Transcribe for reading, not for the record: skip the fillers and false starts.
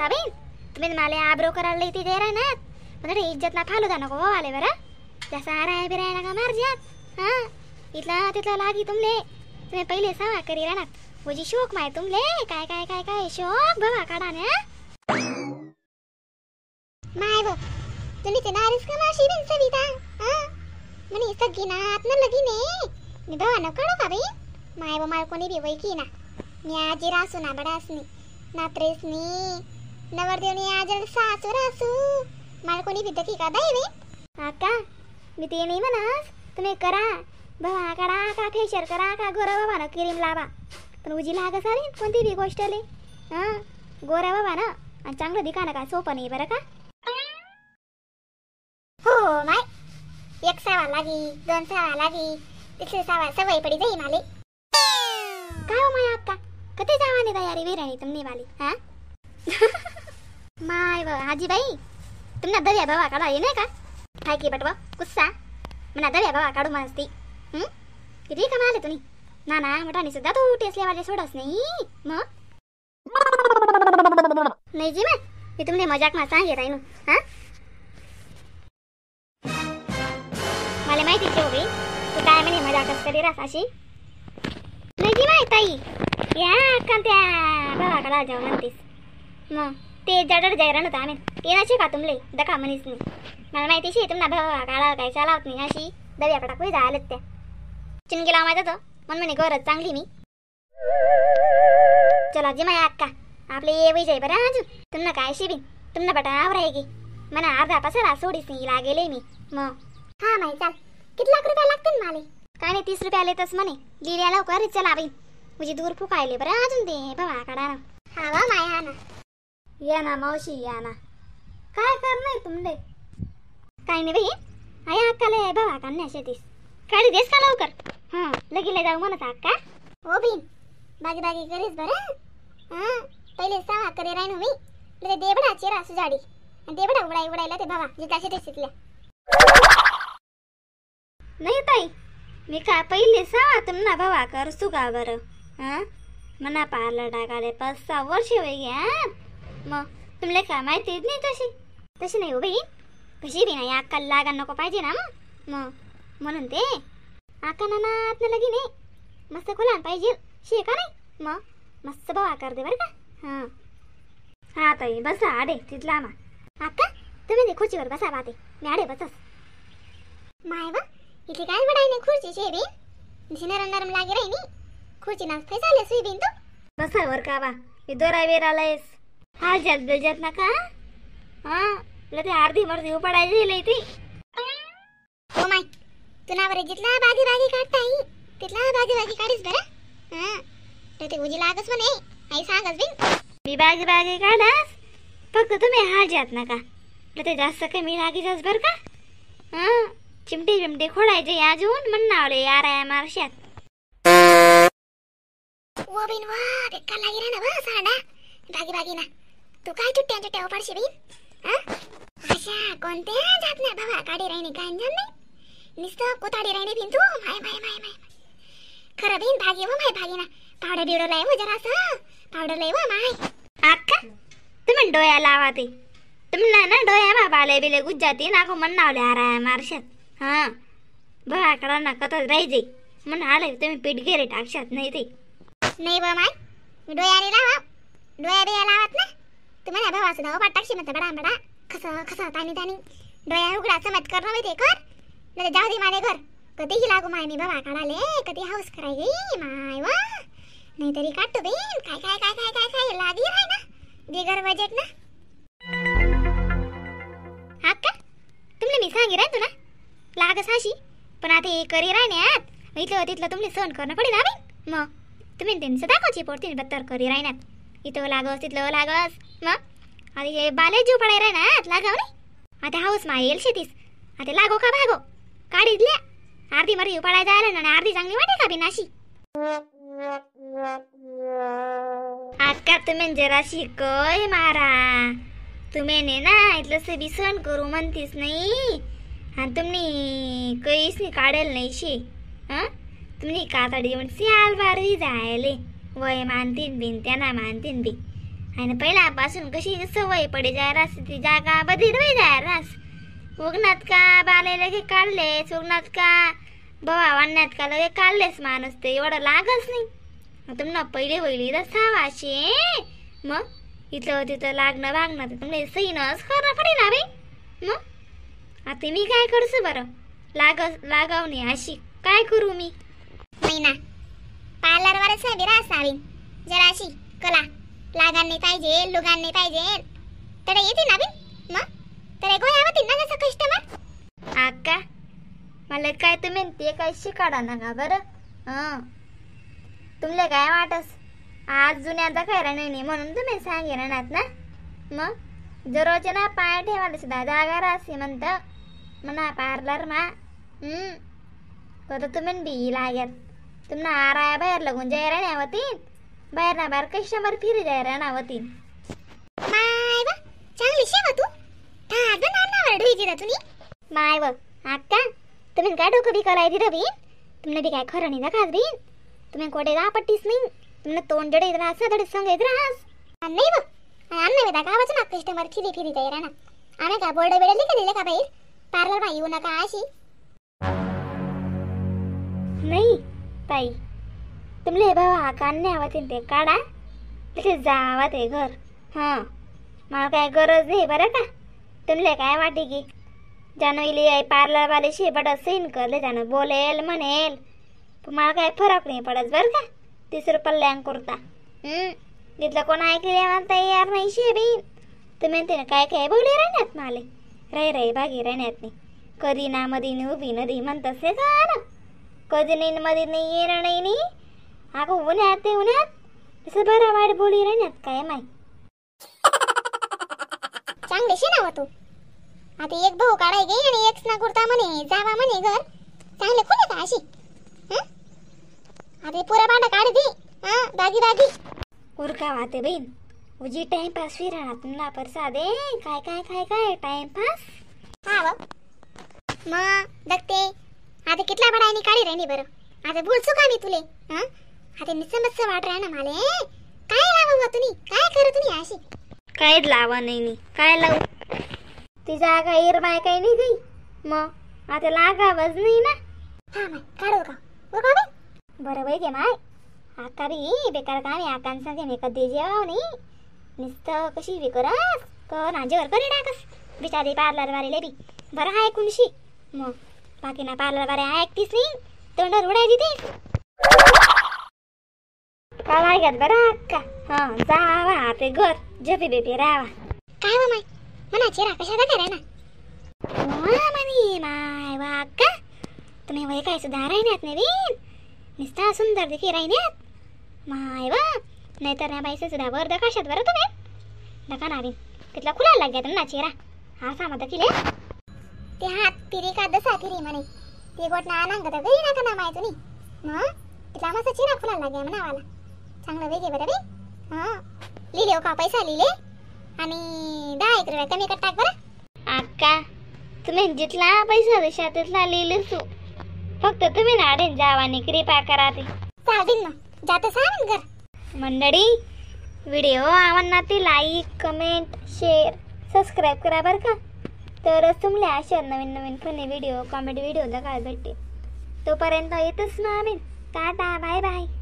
बसा बहीण तुम्ही मला आब्रो करायला इथे दे राहणार पण इज्जत ना फालू दा नको हो आले बरं जसा राय बिराय नका मार जात हां इथला तिथला लागी तुमले तुम्ही पहिले सवा करी राहणार उजी शोक माय तुमले काय काय काय काय शोक भवा काढा ना माय व तुम्ही ते नारीस का माशी बिन सविता हां म्हणे सगळी ना आत न लगीने मी भवा न काढू का बाई माय व माय कोणी बी वैकी ना मी आजी रासू ना बडासनी नात्रेसनी नवरदेवनी आजल सासू रासू मला कोणी बी दकी का दाई बे आका मी ते नाही म्हणास तुम्ही करा भवा काढा का फेशियल करा का गोरा बाबा ना क्रीम लावा पण उजी लाग असाली कोणती बी गोष्ट आली हां गोरा बाबा ना आणि चांगलं दिका काय सोपं नाही बरं का. हो माय एक सावा लागी दोन सावा लागी तिसरे सावा सवय पडी जाई माले. काय हो माय अक्का कधी जावानी तयारी विराणी तुमनी वाली हा. माय व आजीबाई तुमना दर्या बाबा काढा ये नाही का काय की बटवा कुस्सा म्हणा दर्या बाबा काढू म्हणती किती कमाले तुम्ही ना ना मोठाने सुद्धा तू टेसलेवाले सोडस नाही मग नाही जी मग मी तुमने मजाक मा सांगे राहिनो हा मला माहिती हो बाई तू काय म्हणे मजाकच करी रास अशी नाही जी माय ताई या अक्का त्या बाबा काढा जाऊ म्हणतीस मग ते जडड जाय राहणं आम्ही ते नसे का तुमले दका म्हणीस नाही मला माहिती शे तुमना भावा काढा काय चालावत नाही अशी दर्या पटाक जायला त्या चिनगी लावायचं तो म्हणून म्हणे गरज चांगली मी. चला जी माया अक्का आपले ये वै जाय बरं अजून तुमना काय शिबिन तुमना बटा आवराय गे म्हणा अर्धा पसारा सोडीस नाही लागेले मी मग. हा माई चाल किती लाख रुपये लागतील माले? काय नाही 30 रुपये आले तस म्हणे लिहिल्या लवकर चला बाई म्हणजे दूर फुकायले बरं अजून ते भावा काढा ना. हा वा माय हा ना या ना मावशी या ना काय करणार तुमले काय नाही बाई आई अक्काले भावा काढण्या शेतीस काढी देस का लवकर हां लगीला जाऊ म्हणत अक्का. हो बीन बागी बागी करीस बरं हां पहिले सवा करे राहिनो मी लगे देबडा चेरा सुजाडी आणि देबडा उडाई उडायला ते भावा जिथल्या शेतीस तिथल्या. नाही ताई मी का पहिले सवा तुमना भावा करसू का बरं हां मना पार्लर टाकाले 5-6 वर्ष होई घ्या मग तुमले काय माहिती नाही तशी तशी नाही हो बाई कशी बी नाही अक्का लागा नको पाहिजे ना मग मग म्हणून ते अक्का ना नात लगी नाही मस्त खुला पाहिजे शे का नाही मग मस्त भावा कर दे बरं का. हां हां ताई बसा आडे तिथला मा अक्का तुम्ही ते खुर्चीवर बसा बाते मी आडे बसस. माय वा इथे काय बडाई नाही खुर्ची शे बीन नरम नरम लागे राही नी खुर्ची नाच फैसाले सुई बीन तू बसा वर का बा मी दोरा बेरालायस हा जात बेजात नका हां ते अर्धी मर्धी उपाडायची लई ती. हो my तुनावर जिथला बागी बागी काढता आई तिथला बागी बागी काढीस बरं हां तर ते उजी लागस म्हणे आई सांगस बिन मी बागी बागी काढास फक्त तुम्ही हा जात नका ते जास्त कमी लागी जास बरं का. हां चिमटी बिमटी खोडायचे अजून म्हणणावले यार आहे मारशात. वो बिन वा बेकार लागी रा ना वा सांडा बागी बागी ना तू काय चुट्ट्या चुट्ट्या उपाडशी बिन हां अशा कोणत्या जात नाही बाबा काढी राहिने काय जाण नाही नुसतं कोताडी राहिने बिन तू माय माय माय माय खरं बिन भागी व माय भागी ना पावडर बिवडर लाय हो जरासं पावडर लाय व माय. अक्का तुम्ही डोळ्या लावा ते तुम्हाला ना डोळ्या मा बाले बिले गुज्जाती नाको म्हणणावले आराय मारशात हां बघा कडा ना कत राहायचे म्हणून आले तुम्ही पीठ गेले टाकशात नाही ते नाही बा माय मी डोळ्याने लावा डोळ्या बिया लावत ना तुम्हाला भावा सुद्धा उपाट टाकशी म्हणता बडा बडा खस खस तानी तानी डोळ्या उघडा चमत कर ना ते कर नाही जाऊ दे माले घर कधीही लागू माय मी बाबा काढाले कधी हाऊस कराय गई माय वा नाहीतरी काढतो बेन काय काय काय काय काय काय लागी राय ना बिगर बजेट ना. अक्का तुमले मी सांगे राय तुला लागस अशी पण आता हे करी राय आत इथलं तिथलं तुमले सहन करणं पडेल हा बाई मग तुम्ही त्यांचं दाखवायची पोरतीन बत्तर करी राहणार इथं लागस तिथलं लागस मग आता हे बाले जीव पडाय राहणार लागाव नाही आता हाऊस मा येईल शेतीस आता लागो का भागो काढीतल्या अर्धी मरी उपाडायला जायला ना अर्धी चांगली वाटे का बिनाशी. अक्का तुम्ही जरा शिकय मारा तुम्ही ना इथलं सबी सहन करू म्हणतीस नाही आणि तुम्ही काहीच नाही काढेल नाही शे हां तुम्ही कातडी येऊन सियाल बारी जायले वय मानतीन बिन त्यांना मानतीन बी. आणि पहिल्यापासून कशी सवय पडी जाय रास ती जागा बधीर वय जाय रास. उगनात का बाले लगे काढलेस, उगनात का बवा वाढण्यात का लगे काढलेस माणूस, ते एवढं लागच नाही. तुम्हाला पहिले वहिली रसावाशे मग इथं तिथं लागणं भागणं तर तुम्हाला सहीनच करणं पडेल ना बाई. मग आता मी काय करसं बरं, लागावणे अशी काय करू मी? नाही ना पार्लरवरच बी रासावी जराशी कला लागांनी पाहिजे लुगांनी पाहिजे तर येते ना बिन मग तर गोया होती ना जसं कस्टमर. आका मला काय तुम्ही ते काय शिकाडा नका बरं. हं तुमले काय वाटस आज जुन्या दाखायला नाही म्हणून तुम्ही सांगे राहणार ना. मग जरोचे ना पाय ठेवायला सुद्धा जागा राहते म्हणतं म्हणा पार्लर मा. तर तुम्ही बी लागेल तुम्हाला आराया बाहेर लागून जाय राहण्या होतीन, बाहेर ना बाहेर कस्टमर फिरी जाय राहणार होतीन. माय वा चांगली शेवा तू ठाग नानावर ढोई दिला तुम्ही. माय व आक्का तुम्ही काय डोकं बी कराय दिलं बीन, तुमने बी काय खरं नाही दाखास बीन, तुम्ही कोठे पट्टीच नाही, तुमने तोंड जडे राहस धडे संग येत राहस. नाही बघ आम्ही बेटा गावाचं ना कस्टमर फिरी फिरी जाय राहणार. आम्ही का बोर्ड बिर्ड लिखा दिले का बाहेर पार्लर मा येऊ नका अशी? नाही ताई तुमले भावा कान्या हवा ते काढा तिथे जावा ते घर. हां मला काय गरज नाही बरं का. तुमले काय वाटे की जानवली आई पार्लरवाले शेपट सीन करले त्यानं बोलेल म्हणेल, पण मला काय फरक नाही पडत बरं का. 30 रुपये करता तिथलं कोण ऐकले मला तयार नाही शेबी. तुम्ही म्हणते ना काय काय बोले राहण्यात माले राही राही बागी राहण्यात नाही कधी ना मधी उभी नदी म्हणतसे का ना कधी नाही मधी नाही येणार नाही नी अगं उन्हात ते उन्हात तसं बरं वाईट बोली राहण्यात काय माय. चांगले शे ना तू आता एक भाऊ काढाय गे आणि एक ना कुर्ता म्हणे जावा म्हणे घर चांगले खुले का अशी. आता पुरा भांडा काढ दे बागी बागी उरका वाते बहीण उजी टाइमपास फिराणार तुम्हाला परसादे काय काय काय काय टाइमपास. हा व मग बघते आता कितला बडायनी काढी राहिनी बरं. आता बोल चुका मी तुले. हां आता निसमस्त वाट राह ना माले काय लावा तुम्ही काय करू तुम्ही अशी? काहीच लावा नाही नी काय लावू ती जागा इरमाय काही नाही गई मग आता लागावच नाही ना. हा माय काढू का उरका बे बरं बाई गे माय आका बी बेकार काम आहे आकांसंग मी कधी जेवाव नाही नुसतं कशी बी करस कर नाजेवर करी टाकस बिचारी पार्लरवाले बी बरं आहे कुणशी मग बाकी ना पार्लरवाले ऐकतीच नाही तोंडावर उडायची ते काय ऐकत बरं अक्का. हां जावा ते घर झेपी बेपी राहावा. काय वा माय मना चेहरा कशा काय ना वा म्हणे माय वा अक्का तुम्ही वय काय सुद्धा राहण्यात नवीन नुसता सुंदर देखील राहण्यात माय वा नाहीतर ना बाईचं सुद्धा वर दकाशात बरं तुम्ही दका नावीन तिथला खुला लाग्या तुम्हाला चेहरा हा सामा दखील. ते हात फिरी का दसा फिरी म्हणे ते गोटना आनांग तर घरी नका ना माय तुम्ही मग तिथला मस्त चेहरा खुला लाग्या म्हणावाला चांगलं वेगे बरं बी. हां लिहिले हो का पैसा लिहिले आणि 10 रुपये कमी कर टाक बरं. अक्का तुम्ही जितला पैसा देशा तिथला लिहिले तू फक्त तुम्ही नाडेन जावानी कृपा करा ते चालतील मग जात सांग घर. मंडळी व्हिडिओ आवडला ते like comment share subscribe करा बरं का. तरच तुम्हाला अशा नवीन नवीन funny video comedy video बघायला भेटते. तोपर्यंत येतच ना आम्ही. Tata bye bye.